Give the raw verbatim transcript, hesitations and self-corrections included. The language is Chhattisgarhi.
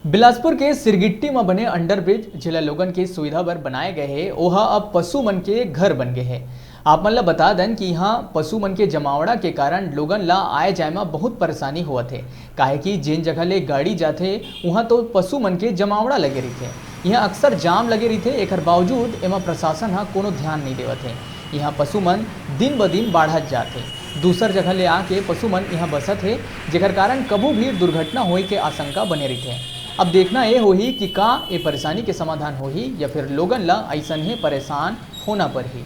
बिलासपुर के सिरगिट्टी म बने अंडरब्रिज, जेला लोगन के सुविधा बर बनाए गए हे, ओहा अब पशु मन के घर बन गए हे। आप मन ल बता दन कि इहाँ पशु मन के जमावड़ा के कारण लोगन ल आए जाए म बहुत परेशानी होवत हे, काहे कि जेन जगह ले गाड़ी जाथे, उहाँ तो पशु मन के जमावड़ा लगे रहिथे। इहाँ अक्सर जाम लगे रहिथे, एकर बावजूद एमा प्रशासन ह कोनो ध्यान नइ देवत हे। इहाँ पशु मन दिन ब दिन बाढ़त जात हे। दूसर जगह ले आके पशु मन इहाँ बसत हे, जेकर कारण कभू भी दुर्घटना होए के आशंका बने रहिथे। अब देखना ये होही कि का ये परेशानी के समाधान होही या फिर लोगन ल अइसनहे परेशान होना परही।